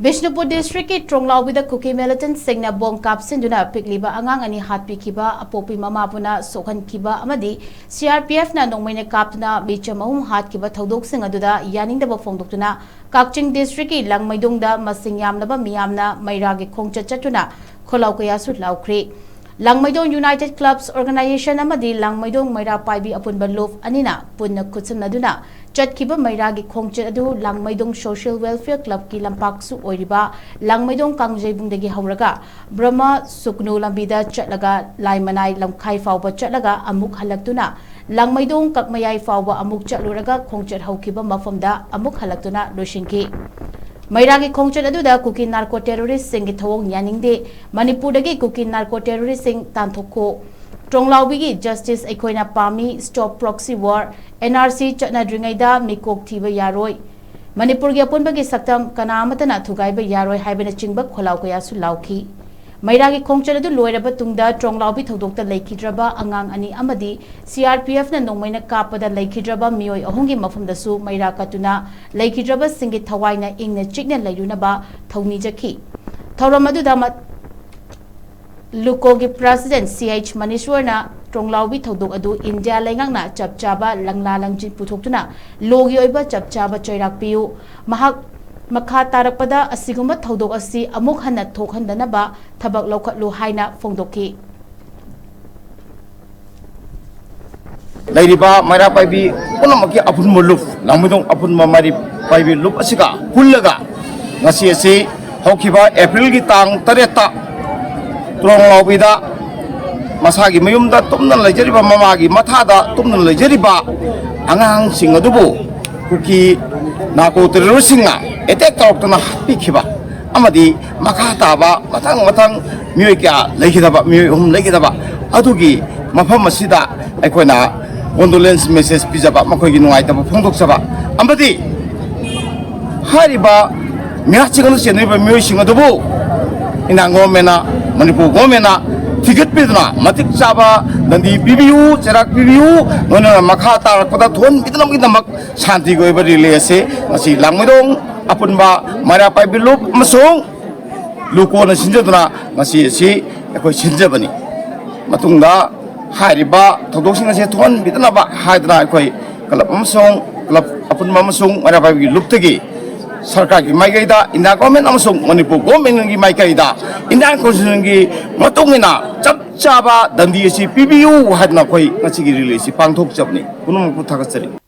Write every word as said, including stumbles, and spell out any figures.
ꯕꯤꯁꯅꯨꯄꯨꯔ ꯗꯤꯁꯇ꯭ꯔꯤꯛꯀꯤ ꯇ꯭ꯔꯣꯡꯂꯥꯎꯕꯤꯗ ꯀꯨꯀꯤ ꯃꯤꯂꯤꯇꯦꯟꯠꯁꯤꯡꯅ ꯕꯣꯝ ꯀꯥꯞꯁꯤꯟꯗꯨꯅ ꯄꯤꯛꯂꯤꯕ ꯑꯉꯥꯡ ꯑꯅꯤ ꯍꯥꯠꯄꯤꯈꯤꯕ, ꯑꯄꯣꯛꯄꯤ ꯃꯃꯥꯕꯨꯅ ꯁꯣꯛꯍꯟꯈꯤꯕ ꯑꯃꯗꯤ ꯁꯤ ꯑꯥꯔ ꯄꯤ ꯑꯦꯐꯅ ꯅꯣꯡꯃꯩꯅ ꯀꯥꯞꯇꯨꯅ ꯃꯤꯆꯝ ꯑꯍꯨꯝ ꯍꯥꯠꯈꯤꯕ ꯊꯧꯗꯣꯛꯁꯤꯡ ꯑꯗꯨꯗ ꯌꯥꯅꯤꯡꯗꯕ ꯐꯣꯡꯗꯣꯛꯇꯨꯅ ꯀꯛꯆꯤꯡ ꯗꯤꯁꯇ꯭ꯔꯤꯛꯀꯤ ꯂꯪꯃꯩꯗꯣꯡꯗ ꯃꯁꯤꯡ ꯌꯥꯝꯂꯕ ꯃꯤꯌꯥꯝꯅ ꯃꯩꯔꯥꯒꯤ ꯈꯣꯡꯆꯠ ꯆꯠꯇꯨꯅ ꯈꯣꯜꯂꯥꯎ ꯀꯌꯥꯁꯨ ꯂꯥꯎꯈ꯭ꯔꯦ꯫ ꯂꯥꯡꯃꯩꯗꯣꯡ ꯌꯨꯅꯥꯏꯇꯦꯗ ꯀ꯭ꯂꯕꯁ ꯑꯣꯔꯒꯅꯥꯏꯖꯦꯁꯟ ꯑꯃꯗꯤ ꯂꯥꯡꯃꯩꯗꯣꯡ ꯃꯩꯔꯥ ꯄꯥꯏꯕꯤ ꯑꯄꯨꯟꯕ ꯂꯨꯞ ꯑꯅꯤꯅ ꯄꯨꯟꯅ ꯈꯨꯠꯁꯝꯅꯗꯨꯅ ꯆꯠꯈꯤꯕ ꯃꯩꯔꯥꯒꯤ ꯈꯣꯡꯆꯠ ꯑꯗꯨ ꯂꯥꯡꯃꯩꯗꯣꯡ ꯁꯣꯁꯤꯌꯦꯜ ꯋꯦꯜꯐꯤꯌꯔ ꯀ꯭ꯂꯕꯀꯤ ꯂꯝꯄꯥꯛꯁꯨ ꯑꯣꯏꯔꯤꯕ ꯂꯥꯡꯃꯩꯗꯣꯡ ꯀꯥꯡꯖꯩꯕꯨꯡꯗꯒꯤ ꯍꯧꯔꯒ ꯕ꯭ꯔꯍꯃ ꯁꯨꯛꯅꯨ ꯂꯝꯕꯤꯗ ꯆꯠꯂꯒ ꯂꯥꯏꯃꯅꯥꯏ ꯂꯝꯈꯥꯏ ꯐꯥꯎꯕ ꯆꯠꯂꯒ ꯑꯃꯨꯛ ꯍꯜꯂꯛꯇꯨꯅ ꯂꯥꯡꯃꯩꯗꯣꯡ ꯀꯛꯃꯌꯥꯏ ꯐꯥꯎꯕ ꯑꯃꯨꯛ ꯆꯠꯂꯨꯔꯒ ꯈꯣꯡꯆꯠ ꯍꯧꯈꯤꯕ ꯃꯐꯝꯗ ꯑꯃꯨꯛ ꯍꯜꯂꯛꯇꯨꯅ ꯂꯣꯏꯁꯤꯟꯈꯤ꯫ ꯃꯩꯔꯥꯒꯤ ꯈꯣꯡꯆꯠ ꯑꯗꯨꯗ ꯀꯨꯀꯤ ꯅꯥꯔꯀꯣ ꯇꯦꯔꯣꯔꯤꯁꯁꯤꯡꯒꯤ ꯊꯧꯑꯣꯡ ꯌꯥꯅꯤꯡꯗꯦ, ꯃꯅꯤꯄꯨꯔꯗꯒꯤ ꯀꯨꯀꯤ ꯅꯥꯔꯀꯣ ꯇꯦꯔꯣꯔꯤꯁꯁꯤꯡ ꯇꯥꯟꯊꯣꯛꯈꯣ, ꯇ꯭ꯔꯣꯡꯂꯥꯎꯕꯤꯒꯤ ꯖꯁꯇꯤꯁ ꯑꯩꯈꯣꯏꯅ ꯄꯥꯝꯃꯤ, stop proxy war, N R C ꯆꯠꯅꯗ꯭ꯔꯤꯉꯩꯗ ꯃꯤꯀꯣꯛ ꯊꯤꯕ ꯌꯥꯔꯣꯏ, ꯃꯅꯤꯄꯨꯔꯒꯤ ꯑꯄꯨꯟꯕꯒꯤ ꯁꯛꯇꯝ ꯀꯅꯥ ꯑꯃꯠꯇꯅ ꯊꯨꯒꯥꯏꯕ ꯌꯥꯔꯣꯏ ꯍꯥꯏꯕꯅꯆꯤꯡꯕ ꯈꯣꯜꯂꯥꯎ ꯀꯌꯥꯁꯨ ꯂꯥꯎꯈꯤ꯫ ꯃꯩꯔꯥꯒꯤ ꯈꯣꯡꯆꯠ ꯑꯗꯨ ꯂꯣꯏꯔꯕ ꯇꯨꯡꯗ ꯇ꯭ꯔꯣꯡꯂꯥꯎꯕꯤ ꯊꯧꯗꯣꯛꯇ ꯂꯩꯈꯤꯗ꯭ꯔꯕ ꯑꯉꯥꯡ ꯑꯅꯤ ꯑꯃꯗꯤ ꯁꯤ ꯑꯥꯔ ꯄꯤ ꯑꯦꯐꯅ ꯅꯣꯡꯃꯩꯅ ꯀꯥꯞꯄꯗ ꯂꯩꯈꯤꯗ꯭ꯔꯕ ꯃꯤꯑꯣꯏ ꯑꯍꯨꯝꯒꯤ ꯃꯐꯝꯗꯁꯨ ꯃꯩꯔꯥ ꯀꯠꯇꯨꯅ ꯂꯩꯈꯤꯗ꯭ꯔꯕꯁꯤꯡꯒꯤ ꯊꯋꯥꯏꯅ ꯏꯪꯅ ꯆꯤꯛꯅ ꯂꯩꯔꯨꯅꯕ ꯊꯧꯅꯤꯖꯈꯤ꯫ ꯊꯧꯔꯝ ꯑꯗꯨꯗ ꯃ-, ꯂꯨꯀꯣꯒꯤ ꯄ꯭ꯔꯦꯁꯤꯗꯦꯟꯠ ꯁꯤ ꯑꯩꯆ ꯃꯅꯤꯁ꯭ꯋꯔꯅ ꯇ꯭ꯔꯣꯡꯂꯥꯎꯕꯤ ꯊꯧꯗꯣꯛ ꯑꯗꯨ ꯏꯟꯗꯤꯌꯥ ꯂꯩꯉꯥꯛꯅ ꯆꯞ ꯆꯥꯕ ꯂꯪꯂꯥ ꯂꯪꯖꯤꯟ ꯄꯨꯊꯣꯛꯇꯨꯅ ꯂꯣꯒꯤ ꯑꯣꯏꯕ ꯆꯞ ꯆꯥꯕ ꯆꯩꯔꯥꯛ ꯄꯤꯌꯨ꯫ ꯃꯍꯥꯛ ꯃꯈꯥ ꯇꯥꯔꯛꯄꯗ ꯑꯁꯤꯒꯨꯝꯕ ꯊꯧꯗꯣꯛ ꯑꯁꯤ ꯑꯃꯨꯛ ꯍꯟꯅ ꯊꯣꯛꯍꯟꯗꯅꯕ ꯊꯕꯛ ꯂꯧꯈꯠꯂꯨ ꯍꯥꯏꯅ ꯐꯣꯡꯗꯣꯛꯈꯤ꯫ ꯂꯩꯔꯤꯕ ꯃꯩꯔꯥ ꯄꯥꯏꯕꯤ ꯄꯨꯝꯅꯃꯛꯀꯤ ꯑꯄꯨꯟꯕ ꯂꯨꯞ, ꯂꯥꯡꯃꯩꯗꯣꯡ ꯑꯄꯨꯟꯕ ꯃꯩꯔꯥ ꯄꯥꯏꯕꯤ ꯂꯨꯞ ꯑꯁꯤꯒ ꯄꯨꯜꯂꯒ ꯉꯁꯤ ꯑꯁꯤ ꯍꯧꯈꯤꯕ ꯑꯦꯄ꯭ꯔꯤꯜꯒꯤ ꯇꯥꯡ ꯇꯔꯦꯠꯇ ꯇ꯭ꯔꯣꯡꯂꯥꯎꯕꯤꯗ ꯃꯁꯥꯒꯤ ꯃꯌꯨꯝꯗ ꯇꯨꯝꯗꯨꯅ ꯂꯩꯖꯔꯤꯕ, ꯃꯃꯥꯒꯤ ꯃꯊꯥꯗ ꯇꯨꯝꯗꯨꯅ ꯂꯩꯖꯔꯤꯕ ꯑꯉꯥꯡꯁꯤꯡ ꯑꯗꯨꯕꯨ ꯀꯨꯀꯤ ꯅꯥꯔꯀꯣ ꯇꯦꯔꯣꯔꯤꯁꯁꯤꯡꯅ ꯑꯦꯇꯦꯛ ꯇꯧꯔꯛꯇꯨꯅ ꯍꯥꯠꯄꯤꯈꯤꯕ ꯑꯃꯗꯤ ꯃꯈꯥ ꯇꯥꯕ ꯃꯊꯪ ꯃꯊꯪ ꯃꯤꯑꯣꯏ ꯀꯌꯥ ꯂꯩꯈꯤꯗꯕ, ꯃꯤꯑꯣꯏ ꯑꯍꯨꯝ ꯂꯩꯈꯤꯗꯕ ꯑꯗꯨꯒꯤ ꯃꯐꯝ ꯑꯁꯤꯗ ꯑꯩꯈꯣꯏꯅ condolence message ꯄꯤꯖꯕ, ꯃꯈꯣꯏꯒꯤ ꯅꯨꯡꯉꯥꯏꯇꯕ ꯐꯣꯡꯗꯣꯛꯆꯕ ꯑꯃꯗꯤ ꯍꯥꯏꯔꯤꯕ ꯃꯤꯍꯥꯠꯁꯤꯡ ꯑꯗꯨ ꯆꯦꯟꯅꯔꯤꯕ ꯃꯤꯑꯣꯏꯁꯤꯡ ꯑꯗꯨꯕꯨ ꯏꯟꯗꯤꯌꯥ ꯒꯣꯔꯃꯦꯟꯅ, ꯃꯅꯤꯄꯨꯔ ꯒꯣꯔꯃꯦꯟꯅ ꯊꯤꯒꯠꯄꯤꯗꯨꯅ ꯃꯇꯤꯛ ꯆꯥꯕ ꯗꯟꯗꯤ ꯄꯤꯕꯤꯌꯨ, ꯆꯩꯔꯥꯛ ꯄꯤꯕꯤꯌꯨ, ꯂꯣꯏꯅꯅ ꯃꯈꯥ ꯇꯥꯔꯛꯄꯗ ꯊꯣꯛꯍꯟꯕꯤꯗꯅꯕꯒꯤꯗꯃꯛ ꯁꯥꯟꯇꯤꯒꯤ ꯑꯣꯏꯕ ꯔꯦꯂꯤ ꯑꯁꯤ ꯉꯁꯤ ꯂꯥꯡꯃꯩꯗꯣꯡ ꯑꯄꯨꯟꯕ ꯃꯩꯔꯥ ꯄꯥꯏꯕꯤ ꯂꯨꯞ ꯑꯃꯁꯨꯡ ꯂꯨꯀꯣꯅ ꯁꯤꯟꯖꯗꯨꯅ ꯉꯁꯤ ꯑꯁꯤ ꯑꯩꯈꯣꯏ ꯁꯤꯟꯖꯕꯅꯤ꯫ ꯃꯇꯨꯡꯗ ꯍꯥꯏꯔꯤꯕ ꯊꯧꯗꯣꯛꯁꯤꯡ ꯑꯁꯤ ꯊꯣꯛꯍꯟꯕꯤꯗꯅꯕ ꯍꯥꯏꯗꯨꯅ ꯑꯩꯈꯣꯏ ꯀ꯭ꯂꯕ ꯑꯃꯁꯨꯡ ꯀ꯭ꯂꯕ ꯑꯄꯨꯟꯕ ꯑꯃꯁꯨꯡ ꯃꯩꯔꯥ ꯄꯥꯏꯕꯤꯒꯤ ꯂꯨꯞꯇꯒꯤ ꯁꯔꯀꯥꯔꯒꯤ ꯃꯥꯏꯀꯩꯗ, ꯏꯟꯗꯤꯌꯥ ꯒꯣꯔꯃꯦꯟ ꯑꯃꯁꯨꯡ ꯃꯅꯤꯄꯨꯔ ꯒꯣꯔꯃꯦꯟꯒꯤ ꯃꯥꯏꯀꯩꯗ ꯏꯟꯗꯤꯌꯥꯟ ꯀꯣꯟꯁꯇꯤꯇ꯭ꯌꯨꯁꯟꯒꯤ ꯃꯇꯨꯡ ꯏꯟꯅ ꯆꯞ ꯆꯥꯕ ꯗꯟꯗꯤ ꯑꯁꯤ ꯄꯤꯕꯤꯌꯨ ꯍꯥꯏꯗꯅ ꯑꯩꯈꯣꯏ ꯉꯁꯤꯒꯤ ꯔꯦꯂꯤ ꯑꯁꯤ ꯄꯥꯡꯊꯣꯛꯆꯕꯅꯤ꯫ ꯄꯨꯝꯅꯃꯛꯄꯨ ꯊꯥꯒꯠꯆꯔꯤ꯫